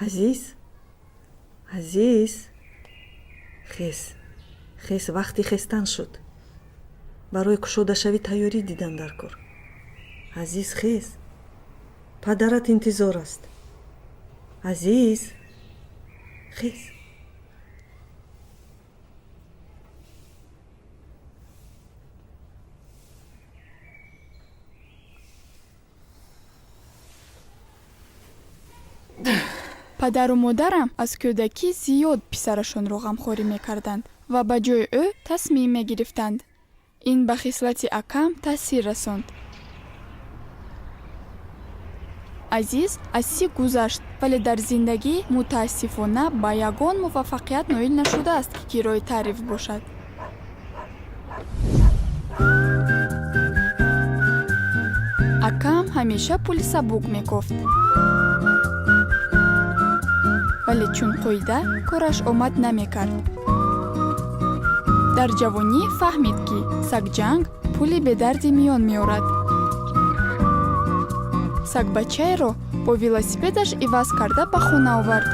Азиз, Азиз, хез, хез, вақти хестан шуд. Барои кушодашавӣ тайёрӣ дидан дар кор. Азиз, хез, падарат интизор аст. Азиз, хез. Падару модарам аз кӯдакӣ зиёд писарашонро ғамхорӣ мекарданд ва ба ҷои ӯ тасмим мегирифтанд. Ин ба хислати акам таъсир расонд. Азиз аз 30 гузашт, вале дар зиндагӣ мутаассифона ба ягон муваффақият ноил нашудааст, ки кирои таъриф бошад. Акам ҳамеша пули сабук мекофт, вале чун қоида кораш омад намекард. Дар ҷавонӣ фаҳмид, ки сагҷанг пули бедарди миён меорад. Сагбачаеро бо велосипедаш иваз карда ба хона овард.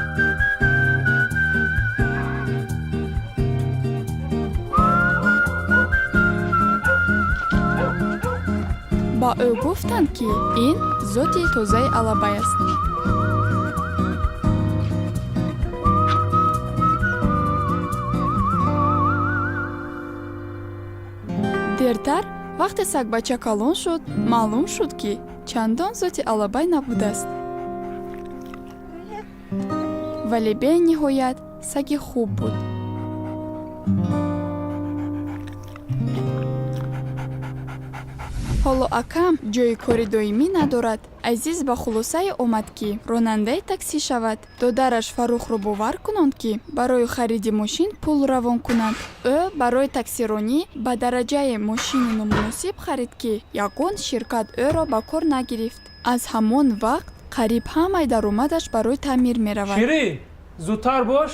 Ба ӯ гуфтанд, ки ин зоти тозаи алабай аст. Дертар, вақте сагбача калон шуд, маълум шуд, ки чандон зоти алабай набудааст, вале бениҳоят саги хуб буд. Ҳоло акам ҷойи кори доимӣ надорад. Азиз ба хулосае омад, ки ронандаи таксӣ шавад. Додараш Фаррухро бовар кунонд, ки барои хариди мошин пул равон кунад. Ӯ барои таксиронӣ ба дараҷае мошини номуносиб харид, ки ягон ширкат ӯро ба кор нагирифт. Аз ҳамон вақт қариб ҳамаи даромадаш барои таъмир меравад. Ширин, зудтар бош,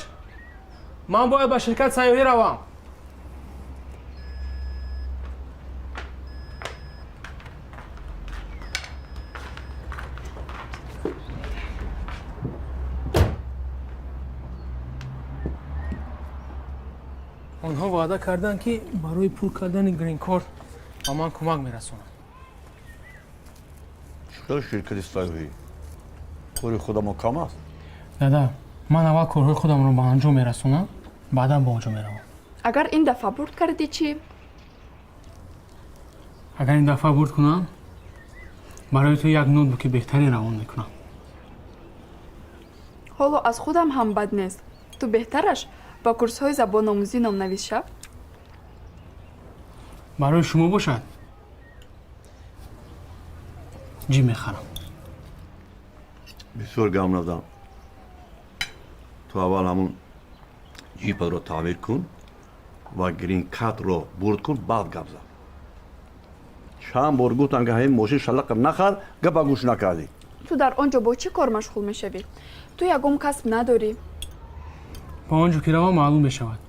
ман бояд ба ширкат сайёҳӣ равам. Онҳо ваъда карданд, ки барои пур кардани гринкорт ба ман кӯмак мерасонанд. Чӣ ширкати сайёҳӣ? Кори худамо кам аст? Дада, ман аввал корҳои худамро ба анҷом мерасонам, баъдан ба он ҷо меравам. Агар ин дафъа бурд кардӣ, чӣ? Агар ин дафъа бурд кунам, барои ту як ноутбуки беҳтарин равон мекунам. Ҳоло аз худам ҳам бад нест. Ту беҳтараш ба курсҳои забономӯзӣ номнавис шав. Барои шумо бошад, ҷип мехарам. Бисёр гап назан. Ту аввал ҳамун ҷипатро таъмир кун ва гринкартро бурд кун, баъд гап зан. Чанд бор гуфтам, ки ҳамин мошин шалақа нахар, гапа гӯш накардӣ. Ту дар он ҷо бо чӣ кор машғул мешавӣ? Ту ягон касб надорӣ. Ба он ҷо ки равам, маълум мешавад.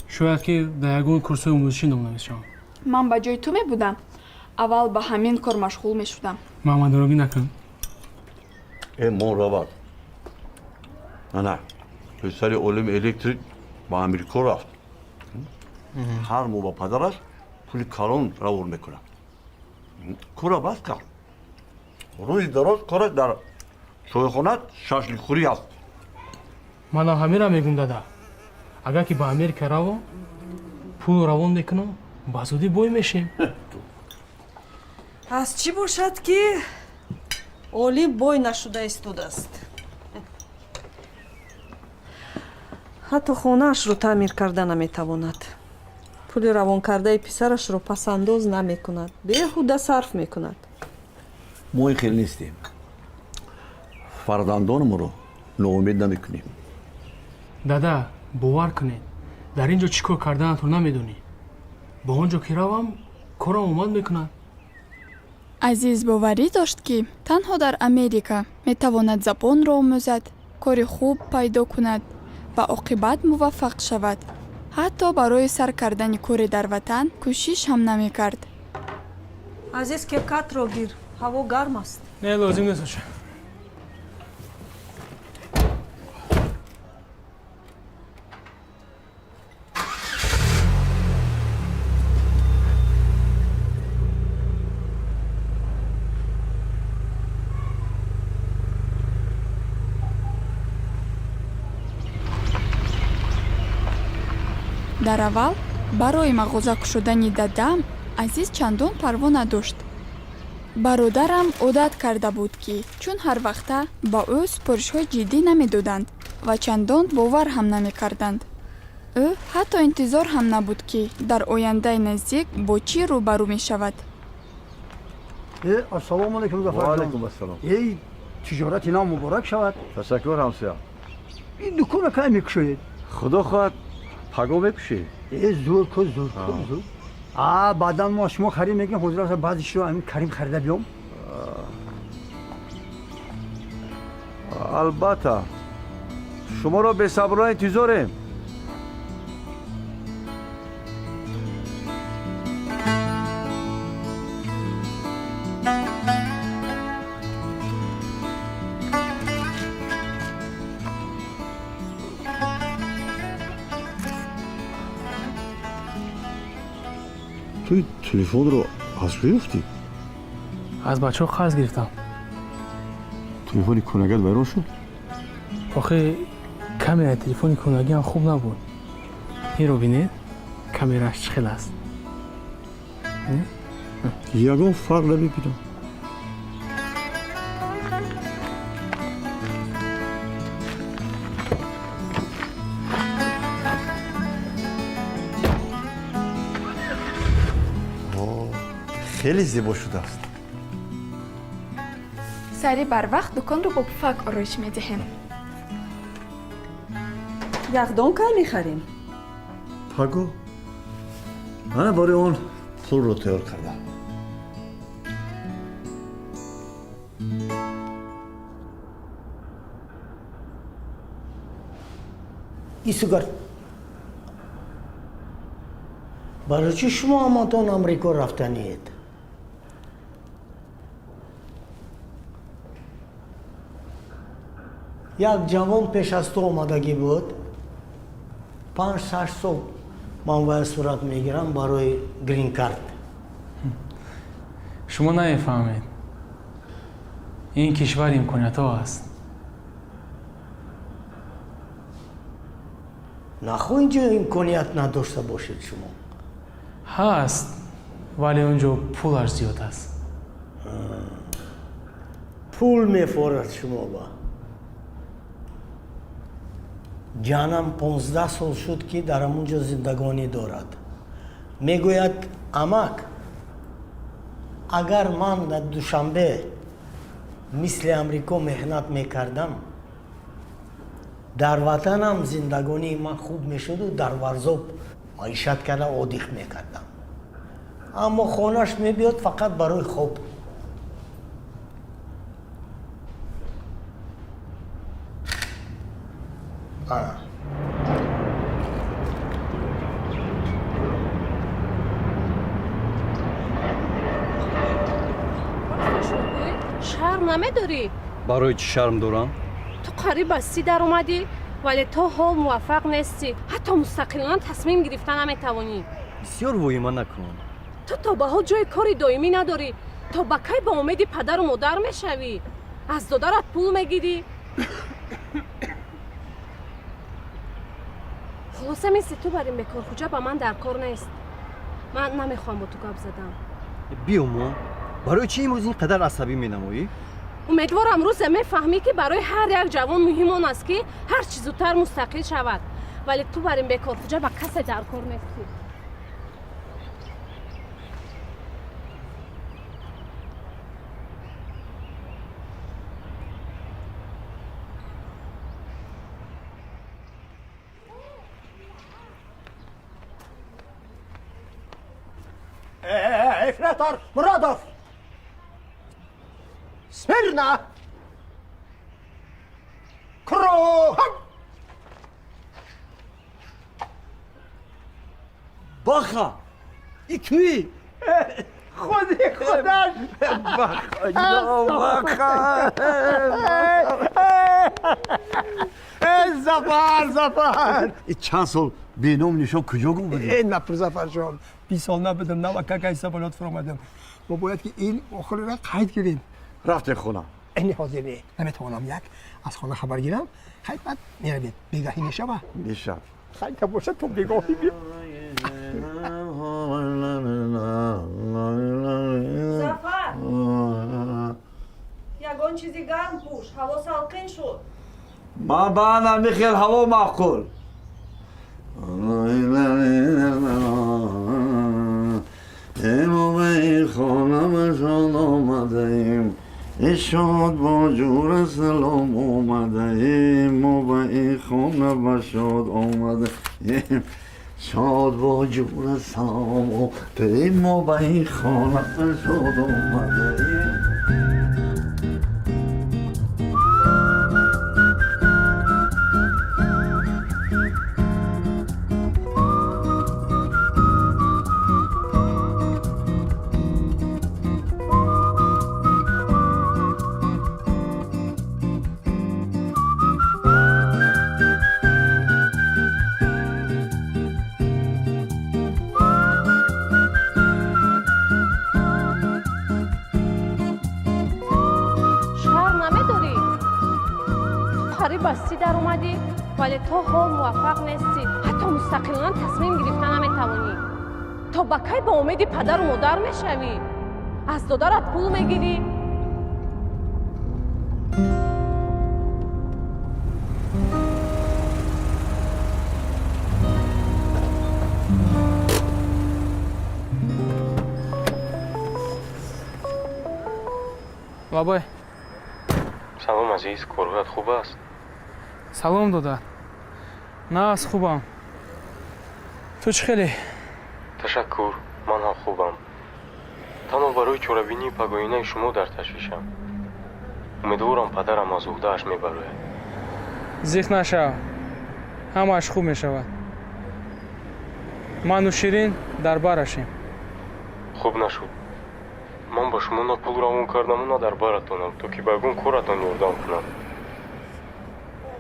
Шояд ки дар ягон курсҳои омӯзишӣ номнавис шавам. Ман ба ҷои ту мебудам, аввал ба ҳамин кор машғул мешудам. Мамадорогӣ накун. Э, мон равад. Ана писари олими электрик ба Амрико рафт. Ҳар моҳ ба падараш пули калон равон мекунад. Кора бас кард. Рӯзи дароз кораш дар чойхона шашликхӯрӣ аст. Манам ҳамира мегӯм, дада. Агар ки ба Америка равом, пул равон мекунам, ба зудӣ бой мешем. Аз чӣ бошад, ки Олим бой нашуда истодааст? Ҳатто хонаашро таъмир карда наметавонад. Пули равонкардаи писарашро пасандоз намекунад, беҳуда сарф мекунад. Мо ин хел нестем. Фарзандонамонро ноумед намекунем. Дада, бовар кунед, дар ин ҷо чӣ кор карданатро намедонӣ. Ба он ҷо ки равам, корам омад мекунад. Азиз боварӣ дошт, ки танҳо дар Америка метавонад забонро омӯзад, кори хуб пайдо кунад ва оқибат муваффақ шавад. Ҳатто барои сар кардани коре дар ватан кӯшиш ҳам намекард. Азиз, кепкатро гир, ҳаво гарм аст. Не, лозим нест, оча. Дар аввал барои мағоза кушодани дадаам Азиз чандон парво надошт. Бародарам одат карда буд, ки чун ҳарвақта ба ӯ супоришҳои ҷиддӣ намедоданд ва чандон бовар ҳам намекарданд. Ӯ ҳатто интизор ҳам набуд, ки дар ояндаи наздик бо чӣ рӯбарӯ мешавад. Ассалому алайкум, Зафарҷон. Алайкум ассалом. Эй, тиҷорати нав муборак шавад. Ташаккур, ҳамсоя. Ин дуконро кай мекушоед? Худо хоҳад, паго мекушӣ. Э, зур ку, зур ку, зур. А баъдан мо шумо харид мекунем. Ҳозир аст, баъзе чизро ҳамин Карим харида биём. Албатта, шуморо бесаброна интизорем. Ту телефонро аз куҷо ёфтӣ? Аз бачаҳо қарз гирифтам. Телефони кӯнагат вайрон шуд? Охе, камераи телефони кӯнагиам хуб набуд. Инро бинед, камерааш чӣ хел аст. Ягон фарқ намебинам. Хеле зебо шудааст. Сари барвақт дуконро бо пуфак ороиш медиҳем. Яхдон кай мехарем? Паго. Ана, барои он пулро тайёр кардам. Исугар, барои чӣ шумо ҳаматон Амрико рафтаниед? Як ҷавон пеш аз ту омадагӣ буд. 5-6 сол ман вая сурат мегирам барои грин-карт. Шумо намефаҳмед, ин кишвар имкониятҳо аст. Нахо инҷо имконият надошта бошед шумо? Ҳаст, вале он ҷо пулаш зиёд аст. Пул мефорад шумо ба. Ҷанам 15 сол шуд, ки дар ҳамун ҷо зиндагонӣ дорад. Мегӯяд: «Амак, агар ман дар Душанбе мисли Амрико меҳнат мекардам, дар ватанам зиндагонии ман хуб мешуду дар Варзоб маишат карда отдых мекардам». Аммо хонаш мебиёд фақат барои хоб. Ана. Шарм намедорӣ? Барои чӣ шарм дорам? Ту қариб ба 30 даромадӣ, вале то ҳол муваффақ нестӣ, ҳатто мустақилона тасмим гирифта наметавонӣ. Бисёр воҳима накун. Ту то ба ҳол ҷои кори доимӣ надорӣ. То ба кай ба умеди падару модар мешавӣ? Аз додарат пул мегирӣ. Хулоса, мисли ту бар ин бекорхуҷа ба ман дар кор нест. Ман намехоҳам бо ту гап задан. Биёмо, барои чӣ имрӯз ин қадар асабӣ менамоӣ? Умедворам, рӯзе мефаҳмӣ, ки барои ҳар як ҷавон муҳим он аст, ки ҳар чӣ зудтар мустақил шавад, вале ту бар ин бекорхуҷа ба касе дар кор нестӣ. Ефрейтор Муродов! Смирно! Кругом! Баха, и туӣ? Худи худаш! Баха! Зафар, Зафар! И чанд сол беном нишон куҷо гум будӣ? Э, напур, Зафарҷон, 20 сол набудам, навакакай самолёт фуромадам. Мо бояд ки ин охириро қайд гирем. Рафтем хона. Ини ҳозир не, наметавонам. Як аз хона хабар гирам. Хайр, баъд меравем. Бегаҳӣ мешава? Мешав. Хайр бошад, то бегоҳӣ биё. Зафар, ягон чизи гарм пӯш, ҳаво салқин шуд. Ман баъдам михел ҳаво маъқул. Мо хонамашон омадаем, шод бо ҷура салом омадаем, мо ба ин хона ба шод омадаем, шод бо ҷура салом омадаем, мо ба ин хона ба шод омадаем. Шарм намедорӣ? Ту қариб ба 30 даромадӣ, вале то ҳол муваффақ нестӣ, ҳатто мустақилона тасмим гирифта наметавонӣ. То ба кай ба умеди падару модар мешавӣ? Аз додарат пул мегирӣ? Лабай. Салом, азиз, корҳоят хуб аст? Салом, додар, нағз, хубам. Ту чӣ хеле? Ташаккур, ман ҳам хубам. Танҳо барои чорабинии пагоҳинаи шумо дар ташвишам. Умедворам, падарам аз уҳдааш мебарояд. Зиқ нашав, ҳамааш хуб мешавад. Ману Ширин дар барашем. Хуб нашуд, ман ба шумо на пул равон кардаму, на дар баратонам, то ки ба ягон коратон ёрдам кунам.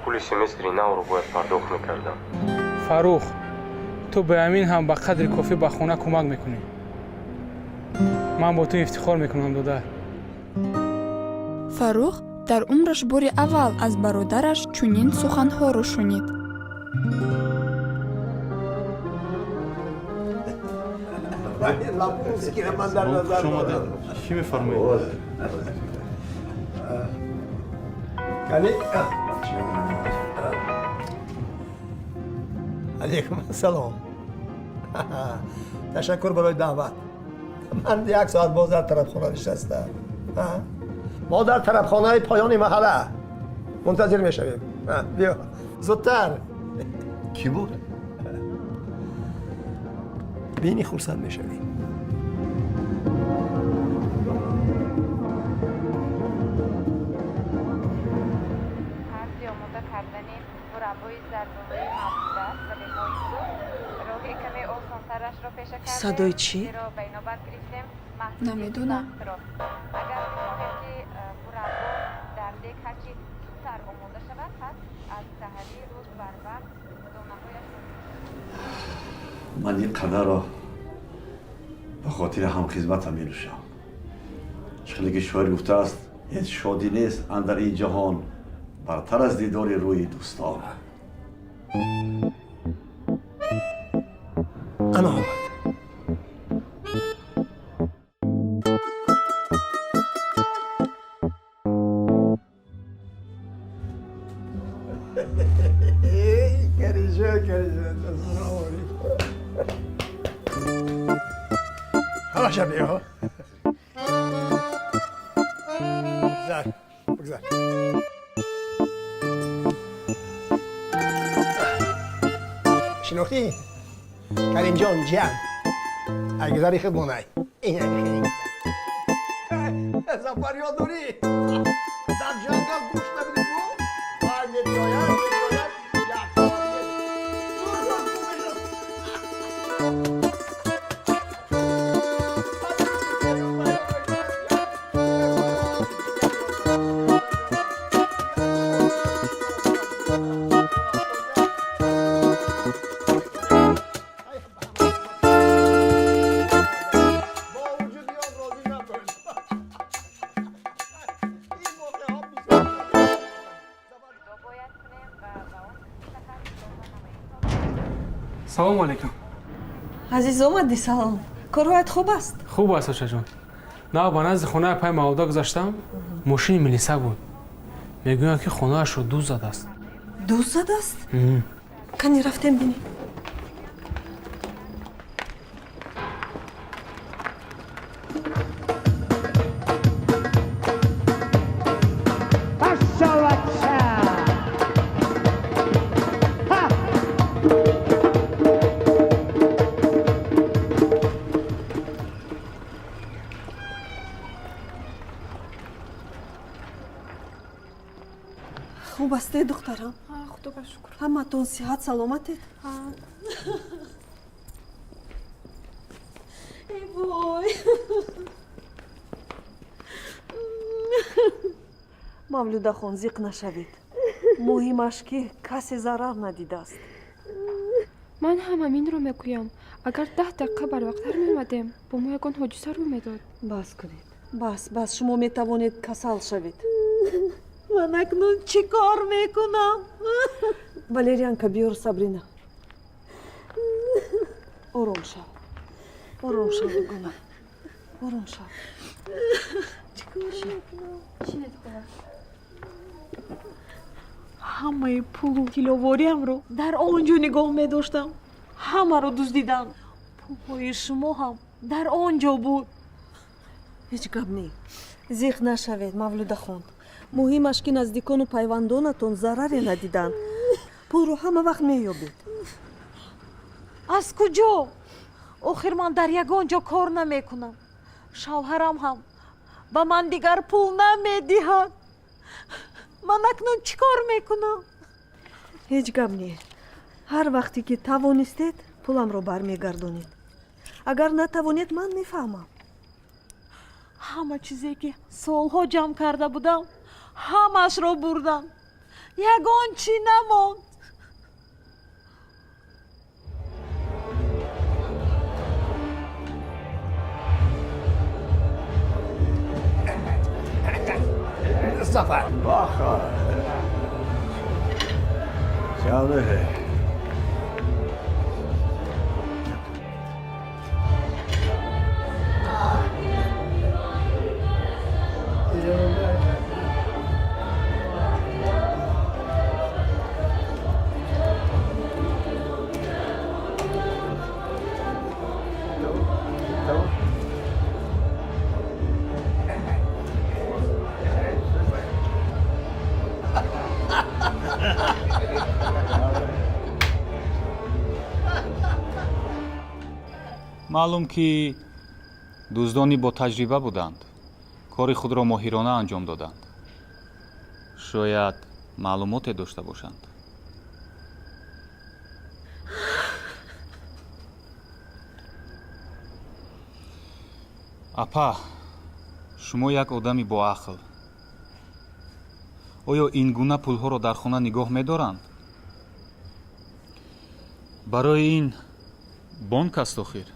Пули семестри навро бояд пардохт мекардам. Фаррух, ту ба ҳамин ҳам ба қадри кофӣ ба хона кӯмак мекунӣ. Ман бо ту ифтихор мекунам, додар. Фаррух дар умраш бори аввал аз бародараш чунин суханҳоро шунид. Лабузкиро ман дар назар дорам. Чӣ мефармоед? Кани, алейкум ассалом. Ташаккур барои даъват. Ман як соат боз дар тарабхона нишастам. Мо дар тарабхонаи поёни маҳалла мунтазир мешавем. Биё зудтар. Кӣ буд? Бини, хурсанд мешавӣ. Тарзи омода кардани мураббои зардолуи мавҷуд аст, вале мо имрӯз роҳи каме осонтарашро пеша кардем, Садои чӣ? Зеро ба инобат гирифтем маҳдудияти Намедонам. вақтро. Агар мехоҳем, ки мураббо дар дег ҳарчи зудтар омода шавад, пас аз саҳарии рӯз барвақт донаҳояшро Ман ин қадарро ба хотири ҳамхизматам менӯшам. Чӣ хеле ки шоир гуфтааст: ҳеҷ шодӣ нест андар ин ҷаҳон бартар аз дидори рӯи дӯстон. Ана омад. Кариҷон, кариҷон, ассалому алайкум. Ҳамаша биё. Бигзар, бигзар. Шинохтӣ, Каримҷон? Ҷиан айгузари худмонай. Зафар, ёд дорӣ, дар ҷангал гӯш набидӣ? Ай, мебиёяд, мебиёяд, як соат зур зур мешуд. Бо вуҷуди он розӣ набуд. Ин воқеаҳо бисёр ҷудо бояд кунем ва ба он мушаххас илова намоем. Салому алайкум. Азиз, омадӣ, салом. Корҳоят хуб аст? Хуб аст, очаҷон. Нав ба назди хонаи апаи Мавлуда гузаштам, мошини милиса буд. Мегӯянд, ки хонаашро дуз задааст. Дуз задааст? Кани рафтем бинем. Хуб астед, духтарам? Худоба шукр. Ҳаматон сиҳат саломатед? Эй вой, Мавлюдахон, зиқ нашавед. Муҳимаш, ки касе зарар надидааст. Ман ҳам ҳаминро мегӯям. Агар 10 дақиқа барвақттар меомадем, бо мо ягон ҳодиса рӯй медод. Бас кунед, бас, бас, шумо метавонед касал шавед. Ман акнун чӣ кор мекунам? Валерьянка биёр, Сабрина. Ором шав, ором шав, дугона, ором шав. Ҳамаи пулу тилловориамро дар он ҷо нигоҳ медоштам, ҳамаро дуздиданд. Пулҳои шумо ҳам дар он ҷо буд. Ҳеҷ гап не, зиқ нашавед, Мавлудахон. Муҳимаш, ки наздикону пайвандонатон зараре надиданд. Пулро ҳама вақт меёбед. Аз куҷо? Охир ман дар ягон ҷо кор намекунам. Шавҳарам ҳам ба ман дигар пул намедиҳад. Ман акнун чӣ кор мекунам? Ҳеҷ гап не, ҳар вақте ки тавонистед, пуламро бармегардонед. Агар натавонед, ман мефаҳмам. Ҳама чизе, ки солҳо ҷамъ карда будам, ҳамаашро бурдам. Ягон чӣ намонд. Зафар. Баха. Сяде. Маълум, ки дуздони ботаҷриба буданд, кори худро моҳирона анҷом доданд. Шояд маълумоте дошта бошанд. Апа, шумо як одами боақл. Оё ин гуна пулҳоро дар хона нигоҳ медоранд? Барои ин бонк аст охир.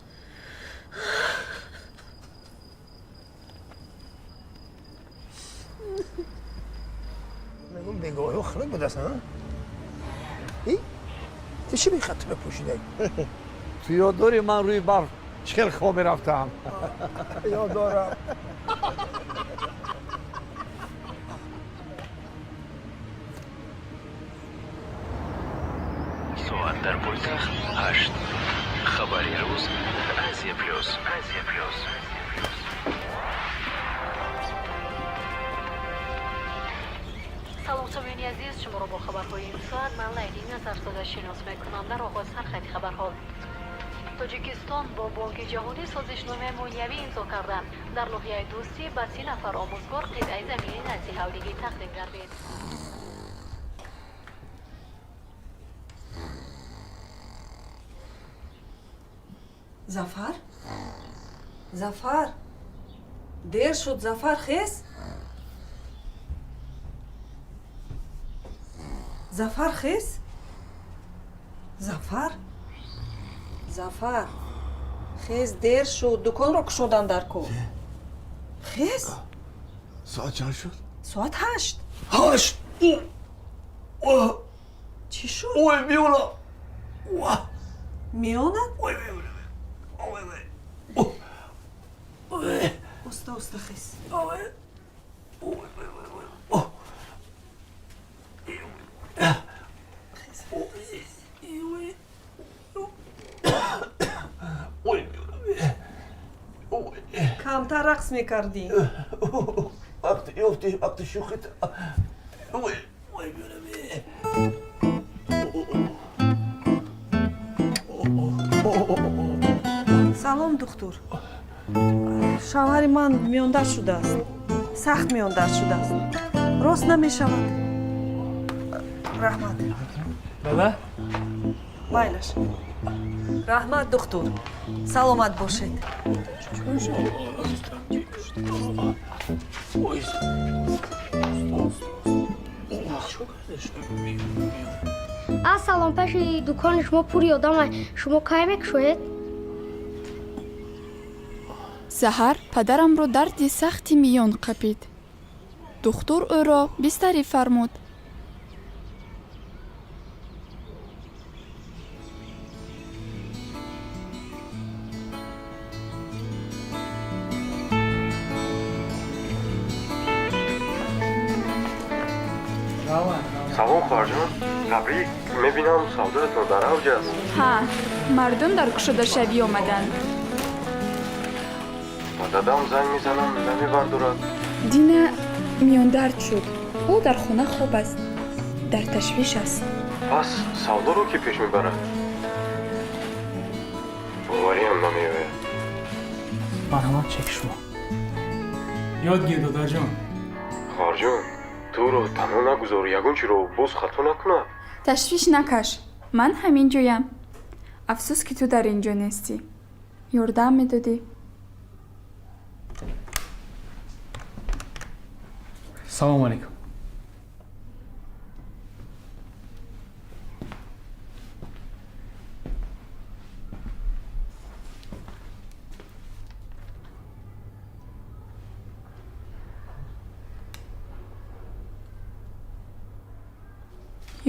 Мегум, бегоҳиҳо хунук будааст. И ту чӣ бехатто бепӯшидай? Ту ёд дорӣ, ман рӯи барф чӣ хел хоб мерафтам? Ёд дорам. Соат дар пойтахт 8. Хабари рӯз, Азия Плюс, Азия Плюс. Салом, самиёни азиз, шуморо бо хабарҳои ин соат ман, Лайли Назарзода, шинос мекунам. Дар оғоз сархати хабарҳо. Тоҷикистон бо Бонки Ҷаҳонӣ созишномаи молиявӣ имзо карда. Дар ноҳияи Дӯстӣ ба 30 нафар омӯзгор қитъаи замини назди ҳавлигӣ тақдим гардид. Зафар, Зафар, дер шуд. Зафар, хез. Зафар, хез. Зафар, Зафар, хез, дер шуд, дуконро кушодан дар кор. Хез. Соат чанд шуд? Соат 8. 8? Чӣ шуд? Ой, биёла. Миёнат? Оста, оста хез. Камтар рақс мекардӣ. Вақти ёфтӣ, вақти шӯхит. Салом, духтур. Шавҳари ман миёндард шудааст, сахт миёндард шудааст, рост намешавад. Раҳмат. Дада. Майлаш, раҳмат, духтур, саломат бошед. Ассалом, пеши дукони шумо пури одама, шумо кай мекушоед? Саҳар падарамро дарди сахти миён қапид. Духтур ӯро бистарӣ фармуд. Салом, хоҳарҷон, табрик. Мебинам, савдоятон дар авҷ аст. Ҳа, мардум дар кушодашавӣ омаданд. Ба дадам занг мезанам, намебардорад. Дина миёндард шуд, ҳоло дар хона хоб аст, дар ташвиш аст. Пас савдоро кӣ пеш мебарад? Бовариам намеояд. Марҳамат, чеки шумо. Ёд гир, додарҷон. Хоҳарҷон, туро танҳо нагузор, ягон чиро боз хато накунад. Ташвиш накаш, ман ҳамин ҷоям. Афсӯс, ки ту дар ин ҷо нестӣ, ёрдам медодӣ. Салому алейкум.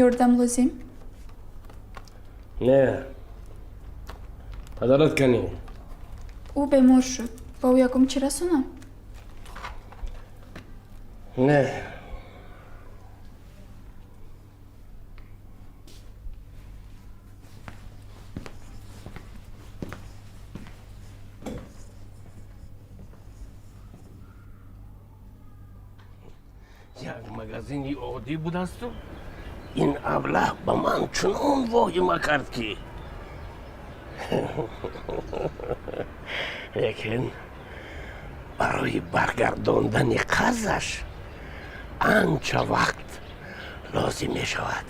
Ёрдам лозим? Не, падарат канӣ? Ӯ бемор шуд, ба ӯ ягон чӣ расонам? Не. Як магазини оддӣ будасту ин аблаҳ ба ман чунон воҳима кард, ки лекин барои баргардондани қарзаш анча вақт лозим мешавад.